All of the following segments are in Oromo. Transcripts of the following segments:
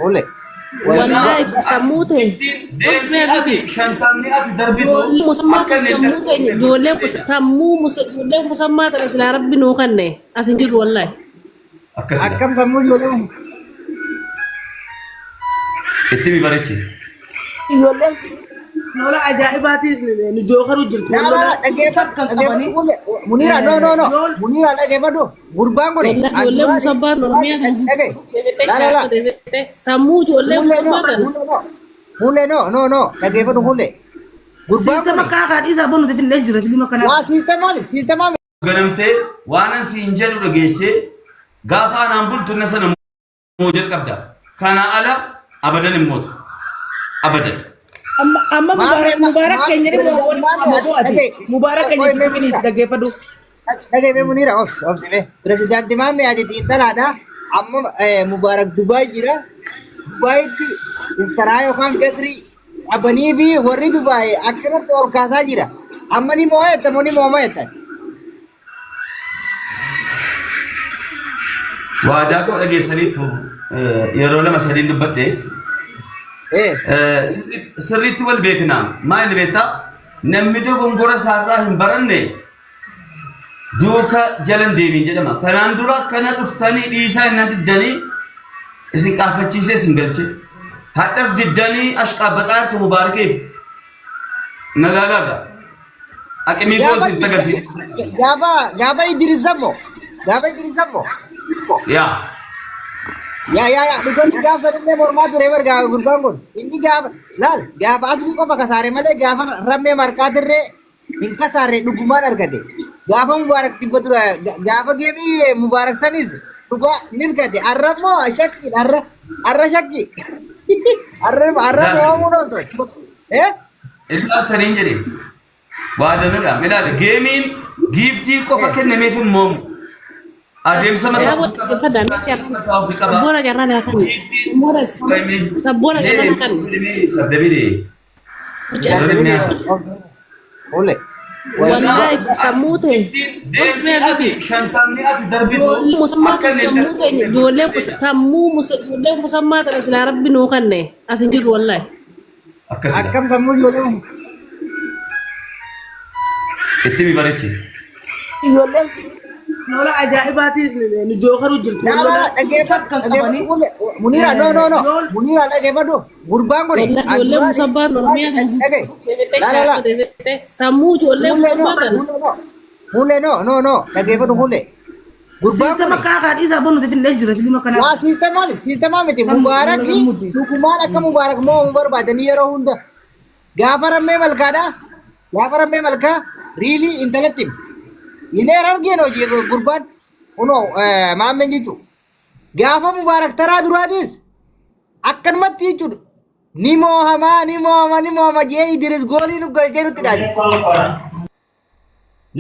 Ole. Wallaahi sammuu ta'e. Deemsi ati shantamni ati darbitu Ijoollee musammaa akka tun inni sammuu teenya ijoollee sammuu ijoollee musammaa tana silaa rabbi nuu kanne as hin jirru wallaahi. Akkasidha. Akkam sammuu ijoollee Itti mi bareechi. Ijoolleen lola ajaa'ibaatiin nu jookaruu jirti. Laa Lola laa dhaggeeffadhu takka qabanii. dhaggeeffadhu Muniira no no no Muniira dhaggeeffadhu gurbaan kun Wallaahi ijoollee musammaa tun Oromiyaa tana. dhage laa laa laa Sammuu ijoollee Hullee no musammaa tana. hullee no hullee no no no dhaggeeffadhu hullee gurbaan Siistama kun akkanaa kana dhiisaa bonu finfinnee jira filima kanaa. waa siistamaa siistamaa Ganamtee waan an siin jedhu dhageessee gaafa anaan bultu na sana moo jalqabda. Kana ala abadan hin mootu. Abadan. Amma amma Maamee mubaarak mubaarak keenya ni maamee ati mubaarak keenya dhagee finfinnee dhaggeeffadhu. dhagee mee Muniira obsi obsi mee pirezidaanti maamee ati xiinxalaadha amma Mubaarak Dubaay jira Dubaayitti istaraa yookaan gasrii qabanii fi warri Dubaay akkanatti ol kaasaa jira amma ni mo'a jetta moo ni mo'ama jettan. Waadaa koo dhageessaniittu yeroo lama sadiin dubbadhe. Sirriitti wal beekna. Maal inni beektaa? Namni dogongora isaarraa hin baranne duuka jala hin deebiin jedhama. Kanaan dura akkana dhuftanii dhiisaa inni diddanii isin qaafachiisee isin galche. Hadhas diddanii ashqaabbaxaa jirtu mubaarakeef. Na laalaa gaa. Aqimii koo Gaafa sitti agarsiisa. gaafa gaafa Idris ammoo gaafa Idris ammoo Yaa. yaa yaa yaa dhugatti gaafa sanillee mormaa ture bar gaafa gurbaan kun inni gaafa laal gaafa asli qofa kasaare malee gaafa rammee marqaa dirree hin kasaarre dhugumaan argate gaafa mubaarak dhibba dura gaafa geemii mubaarak sanis dhugaa ni argate arra immoo shakkiidha arra arra shakki arra arra mo'amuun ooltu eh Ilaaltaniin jedhe. Waadanadha. Ilaali geemiin giiftii qofa kennameef hin moomu. Adeemsa mataa ofii qaba. Istiraatejii mataa ofii qaba. Sabboona carraa naa kan. Giiftiin Sabboona carraa naa kan. Sardabile. Ole. Wallaahi sammuu ta'e. Deemsi ati shantamni ati darbitu Ijoollee musammaa akka tun inni sammuu teenya ijoollee sammuu ijoollee musammaa tana silaa rabbi nuu kanne as hin jirru wallaahi. Akkasidha. Akkam sammuu ijoollee Itti mi bareechi. Ijoolleen lola ajaa'ibaatiin nu jookaruu jirti. Laa Lola laa dhaggeeffadhu takka qabanii. dhaggeeffadhu Muniira no no no Muniira dhaggeeffadhu gurbaan kun Wallaahi ijoollee musammaa tun Oromiyaa tana. dhage laa laa laa Sammuu ijoollee Hullee no musammaa tana. hullee no hullee no no no dhaggeeffadhu hullee gurbaan Siistama kun akkanaa kana dhiisaa bonu finfinnee jira filima kanaa. waa siistamaa miti siistamaa miti mubaarakii dhugumaan akka mubaarak moo'amu barbaadanii yeroo hunda gaafa rammee malkaadha gaafa rammee malkaa riilii intalatti hineer argeen hojii gurbaan kunoo maammeen jechuudha. Gaafa mubaarak taraa duraatis akkanumatti jechuudha. Ni moohamaa ni moohama ni moohama jee Idris goolii nu galchee nutti dhaale.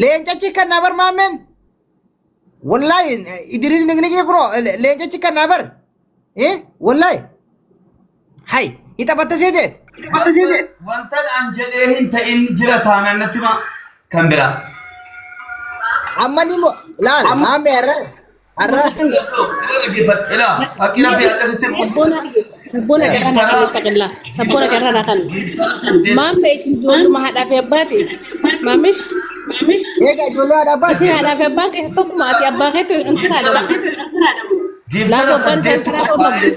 Leencachi kan naa bar maammeen. Wallaahi Idris niqniqii kunoo leencachi kan naa bar. Eh wallaahi. Hay ni taphatta seeteet. Wantan an jedhee hin ta'in jira taanaan natti himaa kan biraa. Amma ni mo laal maammee har'a har'a Osoo ila dhaggeeffadhu ila haqqi rabbii akkasitti Sabboona sabboona carraa naa kan ittaqillaa. Sabboona carraa naa kan. giiftara saddeet Maamme isin ijoolluma haadhaa fi abbaati. Maamish maamish eega ijoollee haadha abbaa isin haadhaa fi abbaan keessa tokkuma ati abbaa keetu anti haadha. giiftara Lafa abbaan saddeettu isaa qophaa'e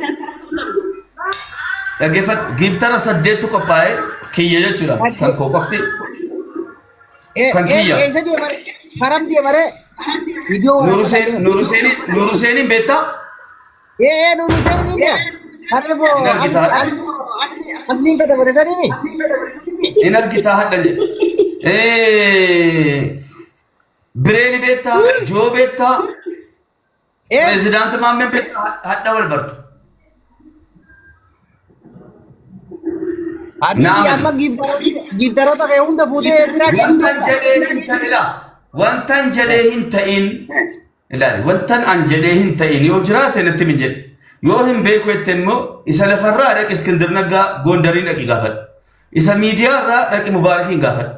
dhaggeeffadhu giiftara saddeettu qophaa'e kiyya jechuudha kan koo qofti Kan kiyya. Eessa deemare? Karam deemare? Iddoo Nuuruseen Nuuruseen Nuuruseeniin beektaa Ee Nuuruseen ni beeka. Harri boo Hin argita. asliin ka dabale sanii mi? hin argitaa hadha jedhe Bireeni beektaa Joo beektaa Ee Pireezidaanti Maammeen beektaa hadha wal bartu. Habibi Naam. amma giiftaroota kee hunda fuutee biraa geessuu Wantan danda'a. jedhee hin ta'in wantan jedhee hin ta'in ilaali wantan an jedhee hin ta'in yoo jiraate natti min jedhe yoo hin beeku jette immoo isa lafarraa dhaqi Iskindir Naggaa Gondariin dhaqi gaafadhu isa miidiyaarraa dhaqi Mubaarakiin gaafadhu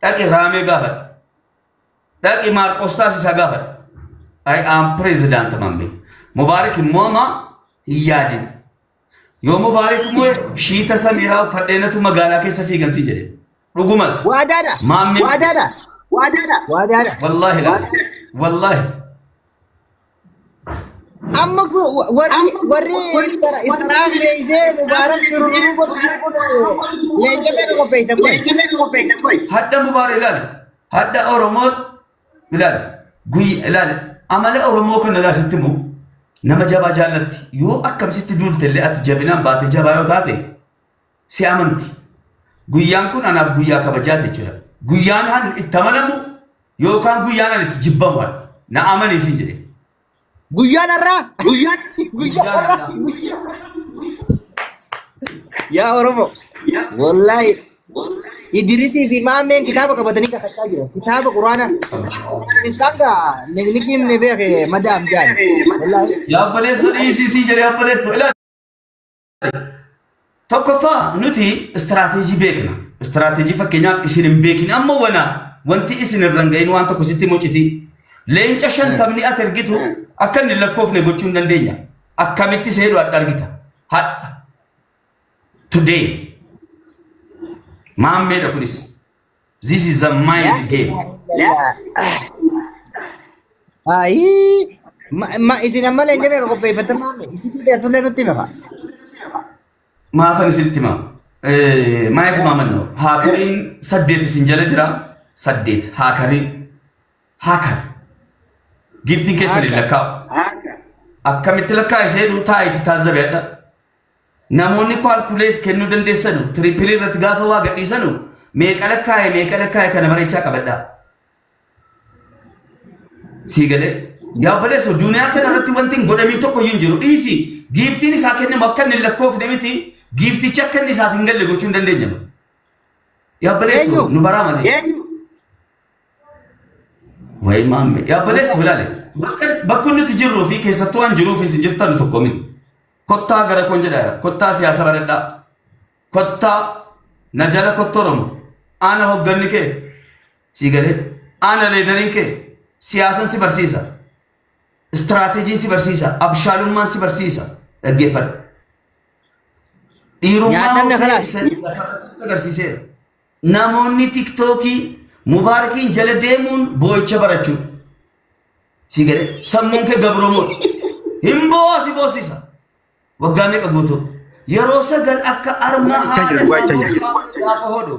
dhaqi Raamee gaafadhu dhaqi Maarqos Taasisaa gaafadhu. I am president Mammee. Mubaarak immoo amma hin yaadin. Yoo Mubaarik immoo shiita Samiiraa uffadheenatu magaalaa keessa fiigan siin jedhe. Dhugumas. Waadaadha. Maammee. Waadaadha. Waadaadha. Wallaahi laazim. Wallaahi. Amma warri istiraaf leeysee Mubaarak sururuu godhu jiru kun leenca meeqa qopheessan kun? Hadda Mubaarak ilaali. Hadda Oromoo ilaali. Guyya ilaali. Amala Oromoo kana ilaasitti immoo nama jabaa jaallatti. Yoo akkamsitti duulte illee ati jabinaan baate jabaa yoo taate si amanti. Guyyaan kun anaaf guyyaa kabajaati jechuudha. Guyyaan han itti amanamu yookaan guyyaan an itti jibbamu hadha. Na amani siin jedhe. Guyyaan har'aa. Guyyaan Guyyaan har'aa. har'aa. Yaa Oromoo. Wallaahi. Idrisii fi Maammeen kitaaba qabatanii kakachaa jiran. Kitaaba Quraana. Isaan gaa niknikiin ni beeke madaam jaani. Wallaahi. Yaa obboleessoo dhiisii siin jedhe obboleessoo ilaali. Tokkoffaa nuti istiraateejii beekna. Istiraateejii fakkeenyaaf isin hin beekin amma wana wanti isin irra hin gahin waan tokko sitti muciti. Leenca shantamni ati ergitu akka inni hin lakkoofne gochuu hin dandeenya. Akkamitti seedhu hadha argita. Hadha. Today. Maammeedha kunis. This is a mind game. Ayii. Ma isin amma leenca meeqa qopheeffatan maamme? Itti beektullee nutti hima. Maafan isinitti hima. Maayif maamannoo? Haakariin 8 isin jala jira. 8 haakariin. Haakar. Giftiin keessan hin lakkaa'u. Akkamitti lakkaa'e seedhu taa'itti taazzabe hadha. Namoonni calculate kennuu dandeessanu triple irratti gaafa waa gadhiisanu meeqa lakkaa'e meeqa lakkaa'e kana bareechaa qabadhaa. Sii galee. Yaa obboleessoo duniyaa kana irratti wanti hin godhamin tokko iyyuu hin jiru. Dhiisi giiftiin isaa kennamu akka inni hin lakkoofne miti giiftichi akka inni isaaf hin galle gochuu hin dandeenyamu. Yaa obboleessoo Eenyu? nu baraa malee. Wayi maamme. Yaa obboleessoo ilaale. Bakka nuti jirruu fi keessattuu an jiruu fi isin jirtan tokko miti. Kottaa gara koon jedhaa kottaa siyaasa baradhaa. Kottaa na jala kottu Oromo. Ana hogganni kee sii galee. Ana leedariin kee siyaasan si barsiisa. Istiraateejiin si barsiisa. Abshaalummaan si barsiisa. Dhaggeeffadhu. Dhiirummaa Nyaadhamne kee kalaas. isa lafarratti sitti agarsiiseera. Namoonni tiktookii Mubaarakiin jala deemuun boo'icha barachuudha. Sii galee sammuun kee gabroomuudha. Hin boo'a si boossisa. Waggaa meeqa guutuu? Yeroo 9 akka arma Waa'ichaa haadha jira, isaa waa'ichaa jira. boossaa gaafa hodhu.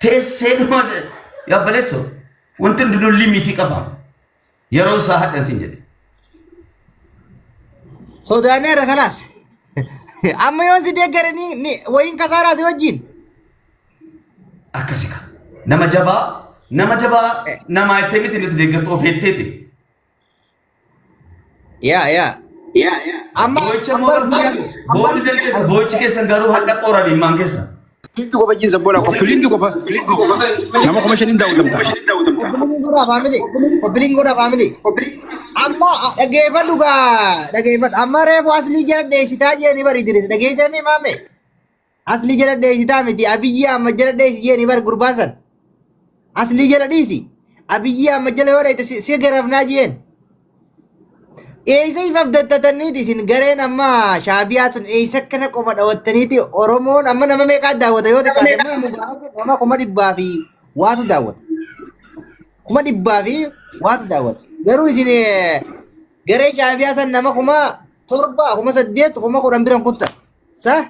Teessee dhuma yabbaleessoo wanti hundinuu limitii qaba. Yeroo isaa hadhan siin jedhe. Sodaaneera kalaas. Amma yoon si deeggare ni wayiin kasaaraa si wajjin. Akkasi ka. Nama jabaa nama jabaa namaa ittee miti nuti deeggartu of eetteeti. Yaa yaa. Amma Boo'icha immoo amma barbaadu. Boonni dandeessa. Boo'ichi keessan garuu hadha qorani immaan keessa. Linki qofa jiinsa bola qofa linki qofa nama 5,000 daawwatamta. Koppiliin godhaa faamilii. Koppiliin godhaa faamilii. Amma dhageeffadhu gaa dhageeffadhu. Amma reefu aslii jala dheessitaa jeeni bari Idris. Dhageessee mi maame? Aslii jala dheessitaa miti Abiyyi amma jala dheessi jeeni bari gurbaan san. Aslii jala dhiisi. Abiyyi amma jala yoo dheette si garafnaa jeen. Eessa ifaaf dattataniiti isin gareen amma shaabiyaa tun eessa akkana qofa dhawattaniiti Oromoon amma nama meeqaa daawwata yoo xiqqaate amma Mubaarak nama 100,000 fi waatu daawwata. 100,000 fi waatu daawwata. Garuu isin garee shaabiyaa san nama 7,000, 8,000, 10,000 biran kutta. Sa?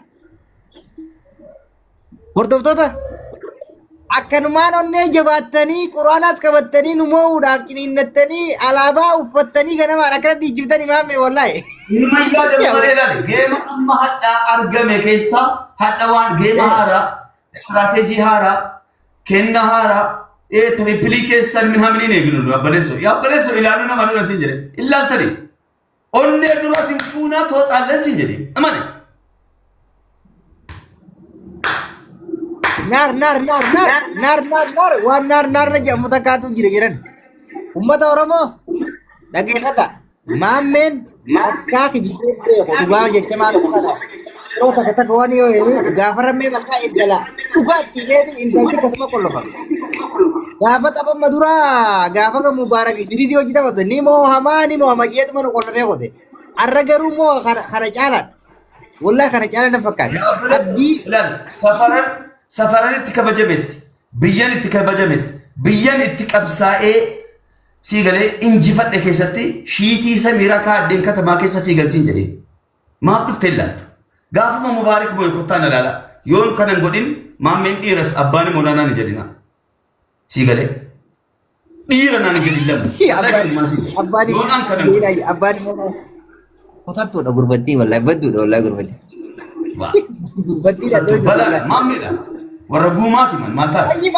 Hordoftoota akkanumaan onnee jabaattanii quraanaas qabattanii nu moo'uudhaaf ciniinnattanii alaabaa uffattanii ganamaan akkana dhiichiftanii maamme wallaahi. Ilma yaada malee ilaali. Geema amma hadhaa argame keessa hadha waan geema haaraa, istiraateejii haaraa, kenna haaraa, tirippilii keessan min haminiin eegnu nu abbaleessoo. Yaa abbaleessoo ilaaluu nama nuna siin jedhe. Ilaaltanii. Onnee dura sin fuunaa tooxaalleen siin jedhe. Amane. Naar naar naar naar naar naar naar waan naar naar na jedhamu takkaatu jira jedhan. Uummata Oromoo dhageeffadha. Maammeen akkaa kijibee beeku dhugaa jecha maal kana. Yeroo takka takka waan yoo jedhu gaafa rammee maqaa eeggala. Dhugaatti beeti intalli akkasuma qollofa. Gaafa taphamma duraa gaafa kan Mubaarak Idrisii hojii taphatu ni moo hamaa ni moo hama jeetuma nu qollofee qote. Arra garuu moo kana caalaadha. Wallahi kana caala na fakkaata. Yaa obboleessa, Abdii ilaali, safaran safaran itti kabajametti, biyyan itti kabajametti, biyyan itti qabsaa'ee sii galee injifadhe keessatti shiitii samiiraa kaa'addeen katamaa keessa fiigan siin jedheen. Maaf dhuftee ilaaltu? Gaafuma Mubaarik moo'e kottaa na ilaala. Yoon kana hin godhin maammeen dhiiras abbaan immoo naanaan hin jedhina. Sii galee. Dhiira naan hin jedhin lamu. Abbaan Yoon an kana hin godhin. abbaan immoo kutattuudha gurbattii wallahi badduudha wallahi gurbattii. Waa. Gurbattii dhadhoo Balaadha maammeedha. Warra guumaati man maal taate?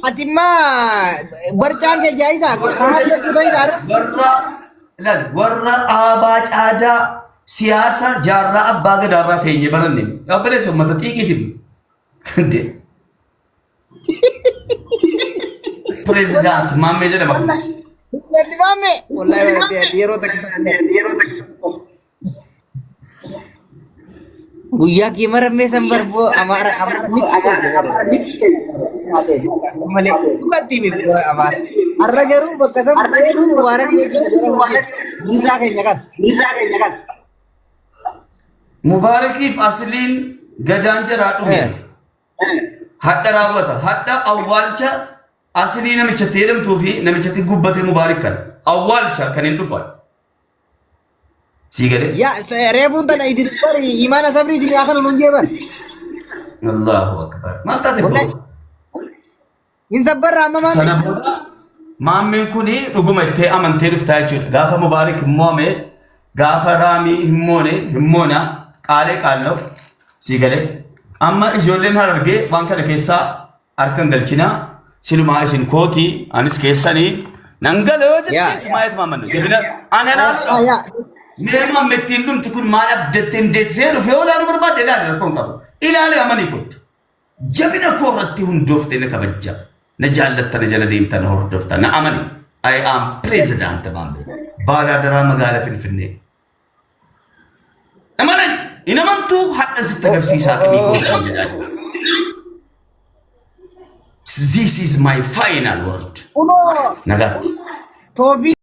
Ati immaa barcaan kee jaayisaa Warra ilaali warra aabaa caadaa siyaasa jaarraa abbaa gadaarraa teenye baranne. Dhaabbileessa uummata xiiqiitiin. Pireezidaant Maammee jedhama kunis. Ati maamme wallahi baratee yeroo takka guyyaa kee marammee san barboo amaara amaara miti malee dhugatti mi amaara har'a garuu bakka san mubaarak risaa keenya kan Mubaarakiif asliin gadaan jaraa dhume. Hadha raawwata. Hadha awwaalcha aslii namichatti jedhamtuu fi namichatti gubbate mubaarik kan. Awwaalcha kan hin dhufan. Sii galee? Yaa reefuun tana idil bari imaana sabrii isin yaa kanu nun jeeban. Allahu akbar. Maal taate Wallahi. bro? Hin sabbarra amma maammi. Sana booda maammeen kun dhuguma itti amantee dhuftaa jechuudha. Gaafa Mubaarik hin mo'ame, gaafa Raamii hin moone, hin moona, qaalee qaalloo sii galee. Amma ijoolleen harargee waan kana keessaa harka hin galchinaa. Silumaa isin kootii, anis keessanii. Nan gala yoo Yaa. jettees maayet maammannu. Jabina ana Yaa laalu. yaa. Mee maammettiin dhumti kun maal abdattee hin deebisee dhufee olaanuu barbaadde ilaali rakkoon qabu. Ilaali amanii kottu. Jabina koo irratti hundoofte na kabajja. Na jaallatta, na jala deemta, na hordofta, na amani. I am president Maammee. Baalaadaraa magaala Finfinnee. Amanan hin amantuu hadhan sitti agarsiisaa qimii koo siin jedhaa jira. This is my final word. Kunoo Nagaatti. toofi.